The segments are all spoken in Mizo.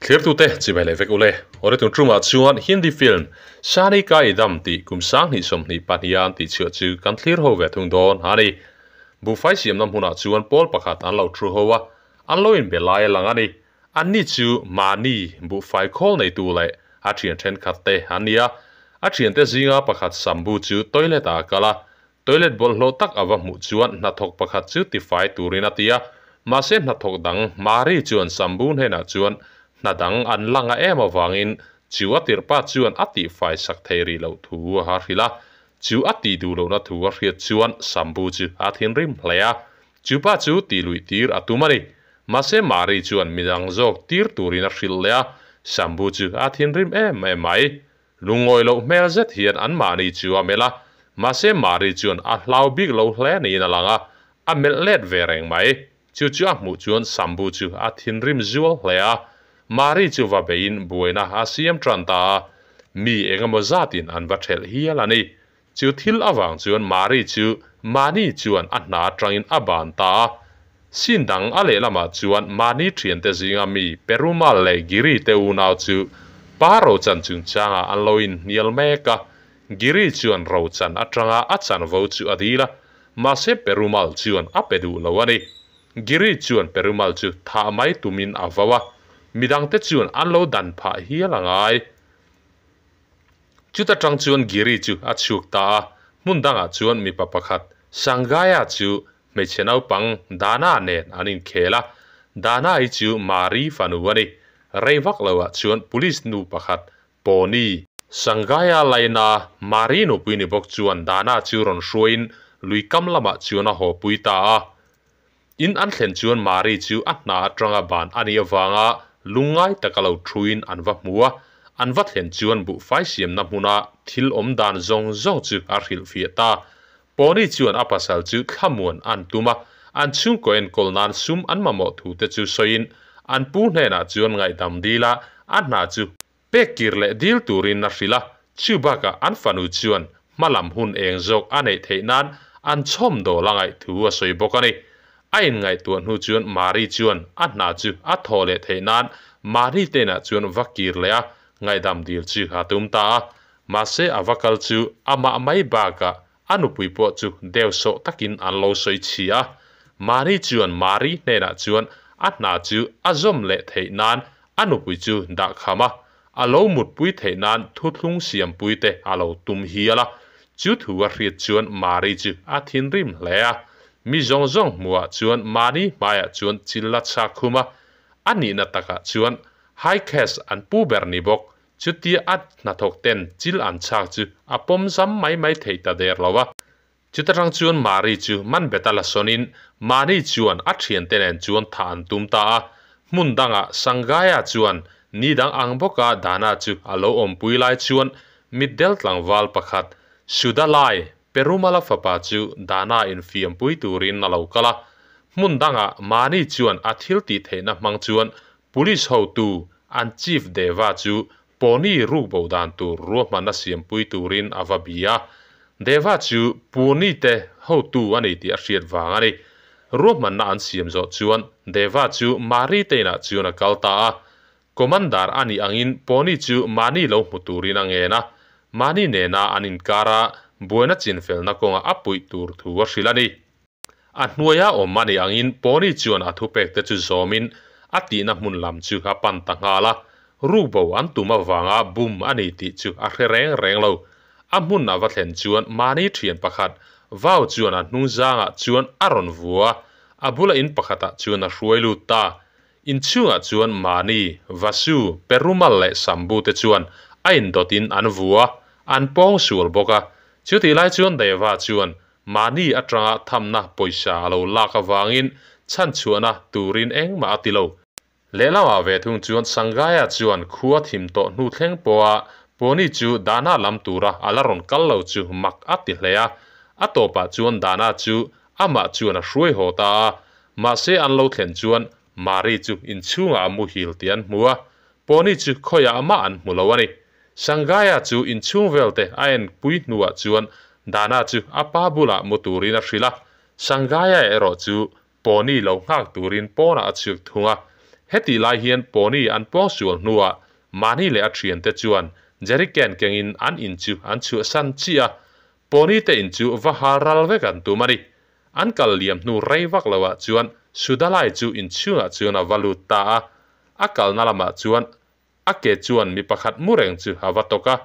Thlirtute chibai leh vek ule. Awle tun tumah chuan Hindi film Shani Ka Idam tih kum 2022 an tih chhuah chu kan thlir ho ve thung dawn a ni. Buhfai siamna hmunah chuan pawl pakhat an lo thu ho a, an lo inbe lai a lang a ni. Anni chu mahni buhfai khawl neitu leh a thian thenkhat te an ni a. A thiante zinga pakhat Sambu chu toilet ah a kal a, Toilet bawlhhlawh tak a va hmuh chuan hnathawk pakhat chu tifai turin a ti a, mahse hnathawk dang Mari chuan Sambu hnenah chuan hna dang an la ngah em avangin chu a tirhpa chuan a tihfai sak thei rih loh thu a hrilh a. Chu a tih duh lohna thu a hriat chuan Sambu chu a thinrim hle a, chu pa chu tih luih tir a tum a ni. Mahse Mari chuan midang zawk tir turin a hrilh leh a, Sambu chu a thinrim em em mai. Lungawi loh hmel zet hian anmahni chu a melh a, mahse Mari chuan a hlau bik lo hle niin a lang a, a melh let ve reng mai. Chu chu a hmuh chuan Sambu chu a thinrim zual hle a, Mari chu va beiin buaina a siam tan ta a, mi engemaw zatin an va thelh hial a ni. Chu thil avang chuan Mari chu mahni chuan a hna atangin a ban ta a. Sin dang a lehlamah chuan mahni thiante zinga mi Perumal leh Giri te unau chu pa rochan chungchangah an lo inhnial mek a. Giri chuan rochan atanga a chanvo chu a dil a, mahse Perumal chuan a pe duh lo a ni. Giri chuan Perumal chu thah mai tumin a vau a, midangte chuan an lo dan phah hial a ngai. Chuta tang chuan Giri chu a chhuk ta a, hmun dangah chuan mipa pakhat Sangaya chu hmeichhe naupang Dana nen an inkhel a, Dana-i chu Mari fanu a ni. Rei vak loah chuan police nu pakhat Pawni, Sangaya laina Mari nupui ni bawk chuan Dana chu rawn hruaiin lui kam lamah chuan a haw pui ta a. In an thlen chuan Mari chu a hna atanga ban a nih avanga lungngai taka lo thuin an va hmu a, an va thlen chuan buhfai siamna hmuna thil awm dan zawng zawng chu a hrilhfiah ta. Pawni chuan a pasal chu thlamuan an tum a, an chhungkaw enkawl nan sum an mamawh thu te chu sawiin an pu hnenah chuan ngaihdam dil a, a hna chu Pek kir leh dil turin a hrilh a, chu bakah an fanu chuan hmalam hun eng zawk a neih theih nan an chhawm dawl a ngaih thu a sawi bawk a ni. A inngaihtuah hnu chuan Mari chuan a hna chu a thawh leh theih nan Mari tenah chuan va kir leh a ngaihdam dil chu a tum ta a, mahse a va kal chu amah mai bakah a nupui pawh chu deuhsawh takin an lo sawi chhi a. Mari chuan Mari hnenah chuan a hna chu a zawm leh theih nan A nupui chu dah kham a, a lo mutpui theih nan thuthlung siampui te a lo tum hial a. Chu thu a hriat chuan Mari chu a thinrim hle a. Mi zawng zawng hmuhah chuan mahni hmaiah chuan chil la chhak khum a. A nihna takah chuan high caste an pu ber ni bawk, chutia a hnathawk ten chil an chhak chu a pawm zam mai mai thei ta der lo a. Chuta tang chuan Mari chu man bet a la sawnin mahni chuan a thiante nen chuan thah an tum ta a. Hmun dangah Sangaya chuan ni dang ang bawka Dana chu a lo awmpui lai chuan mitdel tlangval pakhat Sudalai Perumala fapa chu Dana infiampui turin a lo kal a. Hmun dangah mahni chuan a thil tih theihna hmang chuan Police hotu an Chief Deva chu Pawni rukbo dan tur ruahmanna siampui turin a va bi a, Deva chu Pawni te hotu a ni tih a hriat vang a ni. Ruahmanna an siam zawh chuan Deva chu Mari te inah chuan a kal ta a. Commander a nih angin Pawni chu mahni lo hmu turin a ngen a, mahni nena an inkar a, buaina chinfelna kawngah a puih tur thu a hrilh a ni. A hnuaia awm a nih angin Pawni chuan a thupekte chu zawmin a tihna hmun lam chu a pan ta nghal a, rukbo an tum avanga bum a ni tih chu a hre reng reng lo. A hmun a va thlen chuan mahni thian pakhat vau chuan a hnung zangah chuan a rawn vua a, a bula in pakhatah chuan a hruai lut ta. Inchhungah chuan mahni, Vasu, Perumal leh Sambu te chuan a indawtin an vua, an pawng sual bawk a. Chutih lai chuan Deva chuan Mahni atanga thamna pawisa a lo lak avangin chhanchhuahna turin engmah a ti lo. Lehlamah ve thung chuan Sangaya chuan khua thim tawh hnu thleng pawha Pawni chu Dana lam tura a la rawn kal lo chu mak a ti hle a. A tawpah chuan Dana chu amah chuan a hruai haw ta a. Mahse an lo thlen chuan Mari chu inchhungah a muhil tih an hmu a, Pawni chu khawiah mah an hmu lo a ni. Sangaya chu inchhung velte a en pui hnuah chuan Dana chu a pa bulah mu turin a hrilh a, Sangaya erawh chu Pawni lo nghak turin pawnah a chhuk thung a. Hetih lai hian Pawni an pawngsual hnuah Mani leh a thiante chuan jerrycan kengin an in chu an chhuahsan chiah a, Pawni te in chu va hal ral vek an tum a ni. An kal liam hnu rei vak loah chuan Sudalai chu inchhungah chuan a va lut ta a, a kalna lamah chuan a ke chuan mi pakhat mu reng chu a va tawk a,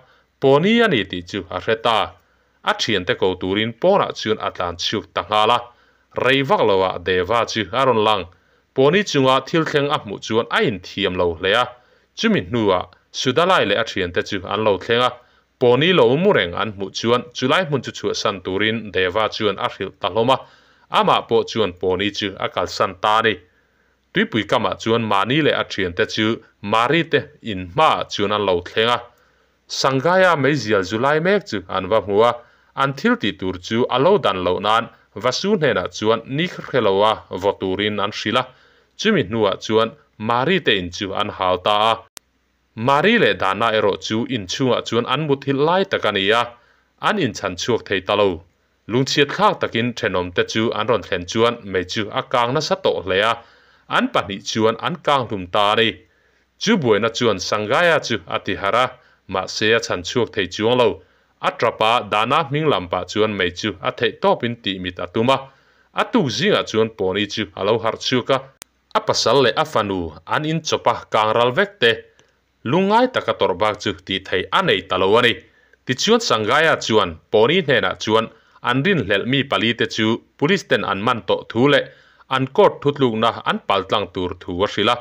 Pawni a ni tih chu a hre ta. A thiante ko turin pawnah chuan a tlan chhuak ta nghal a, rei vak loah Deva chu a rawn lang. Pawni chunga thil thleng a hmuh chuan a inthiam lo hle a, chumi hnuah Sudalai leh a thiante chu an lo thleng a, Pawni lo mu reng an hmuh chuan chulai hmun chu chhuahsan turin Deva chuan a hrilh ta hlawm a, amah pawh chuan Pawni chu a kalsan ta a ni. Tuipui kamah chuan mahni leh a thiante chu Mari te in hmaah chuan an lo thleng a. Sanghaia meizial zu lai mek chu an va hmu a, an thil tih tur chu a lo dan loh nan Vasu hnenah chuan ni hre loa vaw turin an hrilh a, chumi hnuah chuan Mari te in chu an hal ta a. Mari leh Dana erawh chu inchhungah chuan an muthilh lai tak a ni a, an inchhan chhuak thei ta lo. Lungchhiat thlak takin thenawmte chu an rawn thlen chuan mei chu a kang nasa tawh hle a, an pahnih chuan an kang hlum ta a ni. Chu buaina chuan Sangaya chu a ti harh a, mahse a chhan chhuak thei chuang lo. A tap a, Dana hming lam pah chuan mei chu a theih tawpin tih mit a tum a. A tuk zingah chuan Pawni chu a lo harh chhuak a. A pasal leh a fanu an inchawp a kang ral vek te, lungngai taka tawrh bak chu tih theih a nei ta lo a ni. Tichuan Sangaya chuan Pawni hnenah chuan an rinhlelh mi pali te chu police ten an man tawh thu leh an court thutlukna an paltlang tur thu a hrilh a.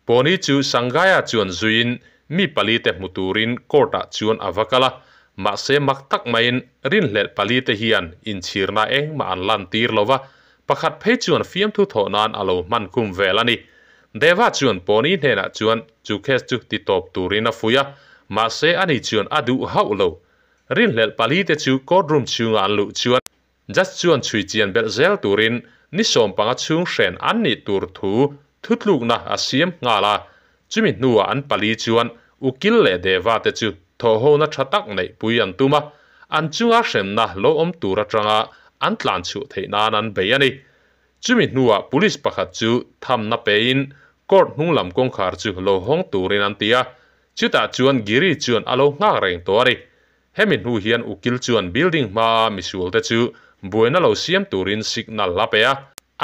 Pawni chu Sangaya chuan zuiin mi pali te hmu turin court ah chuan a va kal a, mahse mak tak maiin rinhlelh pali te hian inchhirna engmah an lantir lo va, Pakhat phei chuan fiamthu thawh nan a lo hman khum vel a ni. Deva chuan Pawni hnenah chuan chu case chu ti tawp turin a fuih a, mahse ani chuan a duh hauh lo. Rinhlelh palite chu court room chhunga an luh chuan judge chuan chhui chian belh zel turin ni 15 chhung hren an nih tur thu thutlukna a siam nghal a. Chumi hnuah an pali chuan Ukil leh Deva te chu thawhhona tha tak neihpui an tum a, an chunga hremna lo awm tur atanga an tlan chhuah theih nan an bei a ni. Chumi hnuah police pakhat chu thamna pein court hnung lam kawngkhar chu lo hawng turin an ti a, chutah chuan Giri chuan a lo nghak reng tawh a ni. Hemi hnu hian Ukil chuan building hmaa misualte chu buaina lo siam turin signal a pe a.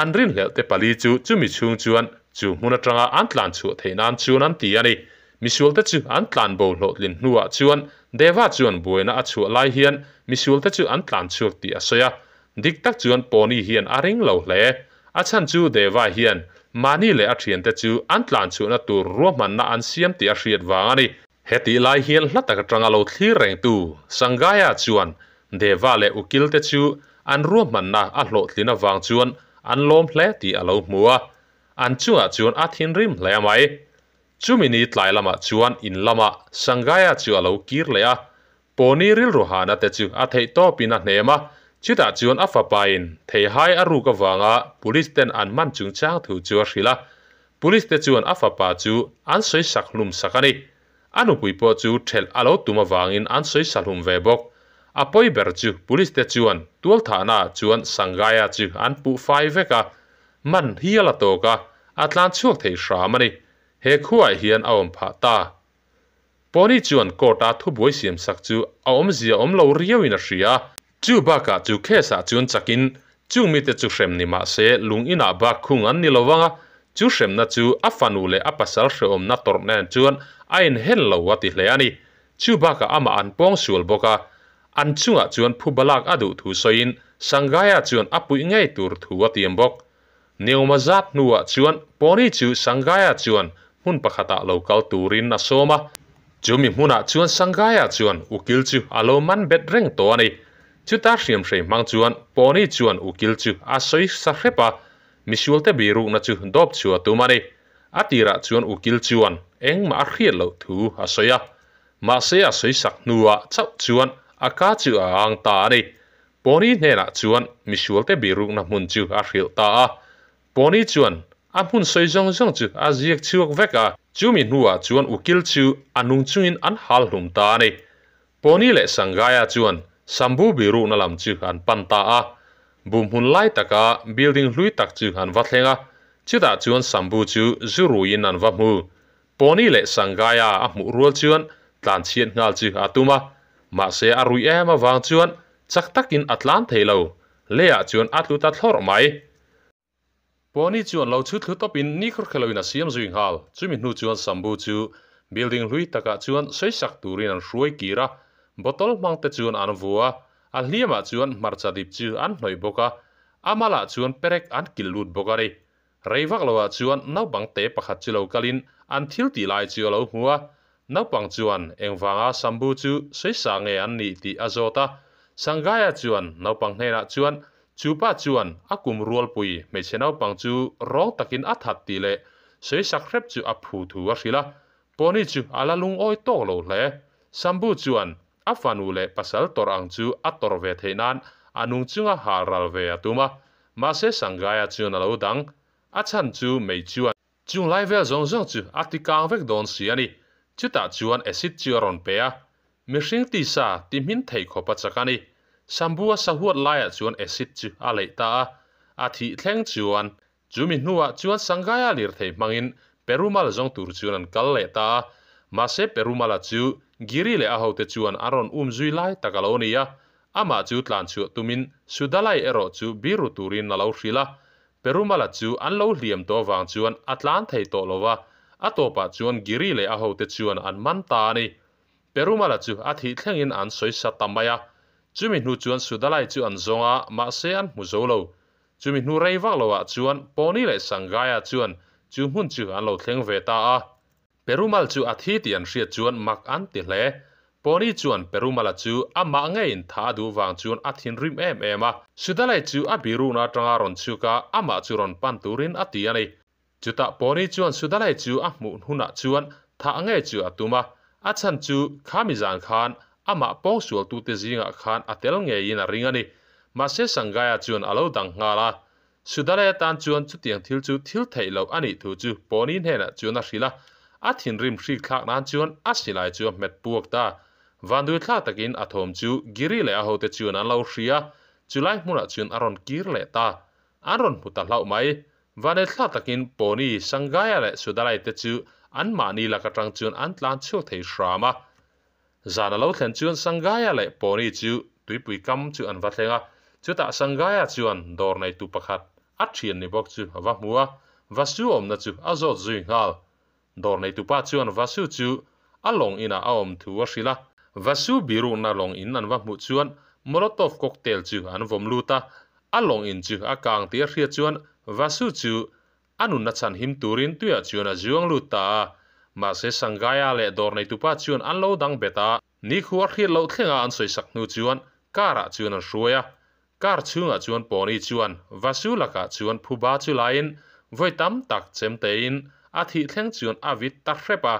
An rinhlelh te pali chu chumi chhung chuan chu hmun atanga an tlan chhuah theih nan chuan an ti a ni. Misualte chu an tlan bo hlawhtlin hnuah chuan Deva chuan buaina a chhuah lai hian misualte chu an tlan chhuak tih a sawi a. Dik tak chuan Pawni hian a ring lo hle. A chhan chu Deva hian mahni leh a thiante chu an tlan chhuahna tur ruahmanna an siam tih a hriat vang a ni. Hetih lai hian hla tak atanga lo thlir rengtu Sangaya chuan Deva leh Ukil te chu an ruahmanna a hlawhtlin avang chuan an lawm hle tih a lo hmu a, an chungah chuan a thinrim hle mai. Chumi ni tlai lamah chuan in lamah Sangaya chu a lo kir leh a, Pawni rilru hahna te chu a theih tawpin a hnem a, chutah chuan a fapain theihai a ruk avanga police ten an man chungchang thu chu a hrilh a. Police te chuan a fapa chu an sawi sak hlum sak a ni. A nupui pawh chu thelh a lo tum avangin an sawi sa hlum ve bawk. A pawi ber chu police te chuan tualthahna ah chuan Sangaya chu an puh fai vek a, man hial a tawk a, a tlan chhuak thei hram a ni. He khuaah hian a awm phah ta. Pawni chuan court-a thubuai siamsak chu a awmzia awm lo riauin a hria a. Chu bakah chu case-ah chuan chakin chung mite chu hrem ni mah se lung inah bak khung an ni lo vang a, chu hremna chu a fanu leh a pasal hrehawmna tawrh nen chuan a inhen lo a ti hle a ni. Chu bakah amah an pawng sual bawk a, an chungah chuan phuba lak a duh thu sawiin Sangaya chuan a puih ngei tur thu a tiam bawk. Neoma zat hnuah chuan Pawni chu Sangaya chuan hmun pakhatah lo kal turin a sawm a. Chumi hmunah chuan Sangaya chuan ukil chu a lo man bet reng tawh a ni. Chuta hriamhrei hmang chuan Pawni chuan ukil chu a sawi sa hrep a, misualte birukna chu dawp chhuah tum a ni. A tirah chuan ukil chuan engmah a hriat loh thu a sawi a. Mahse a sawi sak hnuah chauh chuan a ka chu a ang ta a ni. Pawni hnenah chuan misualte birukna hmun chu a hrilh ta a. Pawni chuan a hmun sawi zawng zawng chu a ziak chhuak vek a. Chumi hnuah chuan ukil chu a nung chungin an hal hlum ta a ni. Pawni leh Sangaya chuan Sambu birukna lam chu an pan ta a. Bum hmun lai taka building hlui tak chu an va thleng a. Chutah chuan Sambu chu zu ruiin an va hmu. Pawni leh Sangaia a hmuh rual chuan tlanchhiat nghal chu a tum a, mahse a ruih em avang chuan chak takin a tlan thei lo, leiah chuan a tlu ta thlawrh mai. Pawni chuan lo chhut thlu tawpin ni khawrkheloin a siam zui nghal. Chumi hnu chuan Sambu chu building hlui takah chuan sawisak turin an hruai kir a, bottle hmang te chuan an vua a, a hliamah chuan hmarcha dip chu an hnawih bawk a, a malah chuan perek an kilh lut bawk a ni. Rei vak loah chuan naupang te pakhat chu lo kalin an thil tih lai chu a lo hmu a, naupang chuan engvanga Sambu chu sawisa nge an nih tih a zawt a. Sangaia chuan naupang hnenah chuan chu pa chuan a kum rualpui hmeichhe naupang chu rawng takin a that tih leh sawisak hrep chu a phu thu a hrilh a, Pawni chu a la lungawi tawk lo hle. Sambu chuan a fanu leh pasal tawrh ang chu a tawrh ve theih nan a nung chunga hal ral ve a tum a, mahse Sangaia chuan a lo dang. A chhan chu mei chuan chung lai vel zawng zawng chu a ti kang vek dawn si a ni. Chutah chuan acid chu a rawn pe a, mihring tisa ti hmin thei khawp a chak a ni. Sambua sahuat laiah chuan acid chu a leih ta a, a thih thleng chuan Chumi hnuah chuan Sangaia lirthei hmangin Perumal zawng tur chuan an kal leh ta a, mahse Perumala chu Giri leh a hote chuan an rawn um zui lai tak a lo ni a, amah chu tlan chhuah tumin Sudalai erawh chu biru turin a lo hrilh a, Perumala chu an lo hliam tawh avang chuan a tlan thei tawh lo va, a tawpah chuan Giri leh a hote chuan an man ta a ni. Perumala chu a thih thlengin an sawi sa ta mai a, chumi hnu chuan Sudalai chu an zawng a, mahse an hmu zo lo. Chumi hnu rei vak loah chuan Pawni leh Sangaia chuan chu hmun chu an lo thleng ve ta a. Perumal chu a thi tih an hriat chuan mak an ti hle. Pawni chuan Perumala chu amah ngeiin tha a duh vang chuan a thinrim em em a. Sudalai chu a birukna atanga rawn chhuk a, amah chu rawn pan turin a ti a ni. Chutah Pawni chuan Sudalai chu a hmuh hunah chuan thah ngei chu a tum a, a chhan chu khami zan khan amah pawngsualtute zingah khan a tel ngeiin a ring a ni. Mahse Sangaia chuan a lo dang nghal a, Sudalai atan chuan chutiang thil chu thil theih loh a nih thu chu Pawni hnenah chuan a hrilh a, a thinrim hrik thlak nan chuan a silai chu a hmet puak ta. Vandui thlak takin a thawm chu Giri leh a hote chuan an lo hria, chulai hmunah chuan a rawn kir leh ta. An rawn hmu ta hlauh mai. Vanetla takin Pawni, Sangaia leh Sudalai te chu anmahni lak atang chuan an tlan chhuak thei hram a. Zan a lo thlen chuan Sangaia leh Pawni chu tuipui kam chu an va thleng a. Chutah Sangaia chuan dawr neitu pakhat a thian ni bawk chu a va hmu a, Vasu awmna chu a zawt zui nghal. Dawr neitupa chuan Vasu chu a lawng inah a awm thu a hrilh a. Vasu birukna lawng in an va hmuh chuan Molotov cocktail chu an vawm lut a, a lawng in chu a kang tih a hriat chuan Vasu chu a nunna chhan him turin tuiah chuan a zuang lut ta a. Mahse Sangaia leh dawr neitupa chuan an lo dang bet a. Nikhua a hriat loh thlenga an sawisak hnu chuan car ah chuan an hruai a. Car chhungah chuan Pawni chuan Vasu lakah chuan phuba chu laiin vawi tam tak chem tein a thih thleng chuan a vit ta hrep a.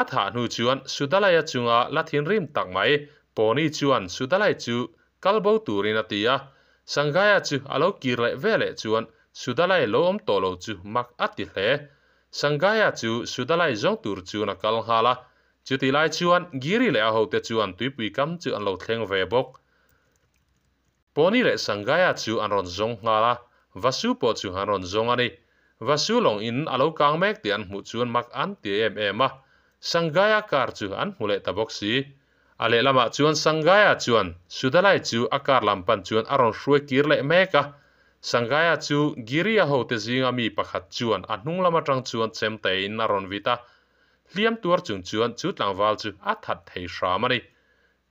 A thah hnu chuan Sudalaya chunga la thinrim tak mai Pawni chuan Sudalai chu kal bo turin a ti a. Sanghaya chu a lo kir leh veleh chuan Sudalai lo awm tawh lo chu mak a ti hle. Sanghaya chu Sudalai zawng tur chuan a kal nghal a. Chutih lai chuan Giri leh a hote chuan tuipui kam chu an lo thleng ve bawk. Pawni leh Sangaia chu an rawn zawng nghal a, Vasu pawh chu an rawn zawng a ni. Vasu lawng in a lo kang mek tih an hmuh chuan mak an ti em em a, Sangaia car chu an hmu leh ta bawk si. A lehlamah chuan Sangaia chuan Sudalai chu a car lam pan chuan a rawn hruai kir leh mek a. Sangaia chu Giria hote zinga mi pakhat chuan a hnung lam atang chuan chemte in a rawn vit a, hliam tuar chung chuan chu tlangval chu a that thei hram a ni.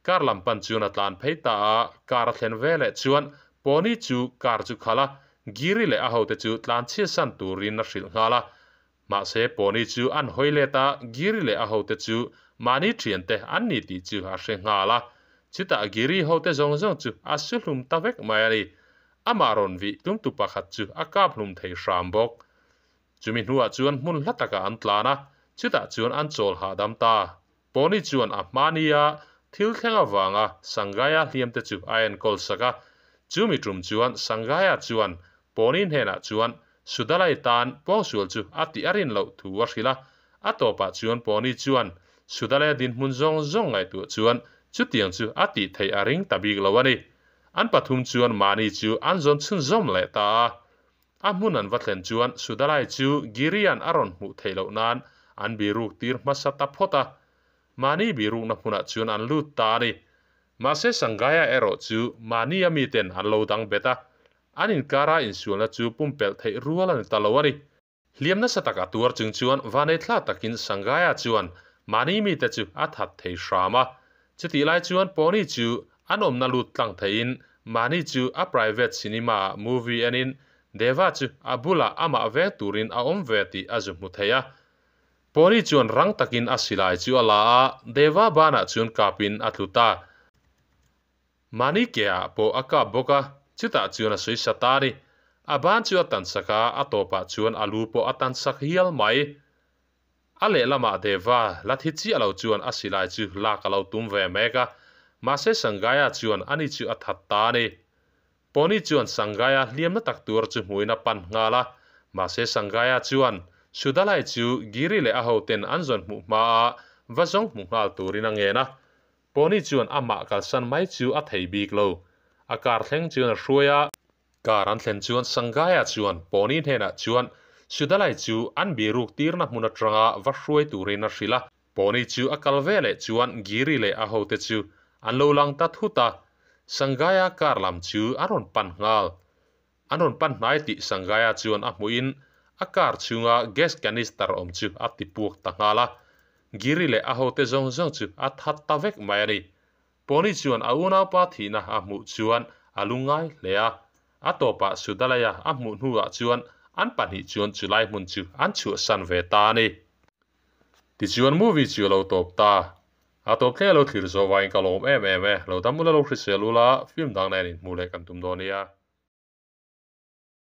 Car lam pan chuan a tlan phei ta a, car a thlen ve leh chuan Pawni chu car chu khalh a, Giri leh a hote chu tlan chhiatsan turin a hrilh nghal a. Mahse Pawni chu an hawi let a, Giri leh a hote chu mahni thiante an ni tih chu a hre nghal a. Chutah Giri hote zawng zawng chu a su hlum ta vek mai a ni. Amah rawn vih tumtu pakhat chu a kap hlum thei hram bawk. Chumi hnuah chuan hmun hla takah an tlan a, chutah chuan an chawl hahdam ta. Pawni chuan a hmania thil thleng avanga Sangaia hliamte chu a enkawl sak a. Chumi tum chuan Sangaia chuan Pawni hnenah chuan Sudalai tan pawngsual chu a tih a rin loh thu a hrilh a. A tawpah chuan Pawni chuan Sudalai dinhmun zawng zawng ngaihtuah chuan chutiang chu a tih theih a ring ta bik lo a ni. An pathum chuan mahni chu an zawn chhunzawm leh ta a. A hmun an va thlen chuan Sudalai chu Girian a rawn hmuh theih loh nan an biruk tir hmasa ta phawt a. Mahni birukna hmunah chuan an lut ta a ni. Mahse Sangaia erawh chu mahni a miten an lo dang bet a, an inkara insualna chu pumpelh theih rual a ni ta lo a ni. Hliam nasa tak a tuar chung chuan vanei thla takin Sangaia chuan mahni mite chu a that thei hram a. Chutih lai chuan Pawni chu an awmna lut tlang theiin mahni chu a private cinema ah movie enin Deva chu a bulah amah veng turin a awm ve tih a zu hmu thei a. Pawni chuan rang takin a silai chu a la a, Deva banah chuan kapin a tlu ta. Mahni ke ah pawh a kap bawk a, chutah chuan a sawi sa ta a ni. A ban chu a tan sak a, a tawpah chuan a lu pawh a tan sak hial mai. A lehlamah Deva la thi chiah lo chuan a silai chu lak a lo tum ve mek a, mahse Sangaia chuan ani chu a that ta a ni. Pawni chuan Sangaia hliamna tak tur chu hmuin a pan nghal a, mahse Sangaia chuan Sudalai chu Giri leh a hoten an zawn hmuh hmaa va zawng hmu nghal turin a ngen a. Pawni chuan amah kalsan mai chu a thei bik lo. A kar thleng chuan a hruai a. Kar an thlen chuan Sangaia chuan Pawni hnenah chuan Sudalai chu an biruk tirna hmun atanga va hruai turin a hrilh a. Pawni chu a kal ve leh chuan Giri leh a hote chu an lo lang ta thut a. Sangaia kar lam chu an rawn pan nghal. An rawn pan hnai tih Sangaia chuan a hmuhin a car chhunga gas canister awm chu a ti puak ta nghal a. Giri leh a hote zawng zawng chu a that ta vek mai a ni. Pawni chuan a unaupa thihna a hmuh chuan a lungngai hle a. A tawpah Sudalaya a hmuh hnuah chuan an pahnih chuan chulai hmun chu an chhuahsan ve ta a ni. Tichuan movie chu a lo tawp ta. A tawp thleng a lo thlir zawh vangin ka lawm em em e. Lo dam ula lo hrisel ula, film dang nen inhmuh leh kan tum dawn nia.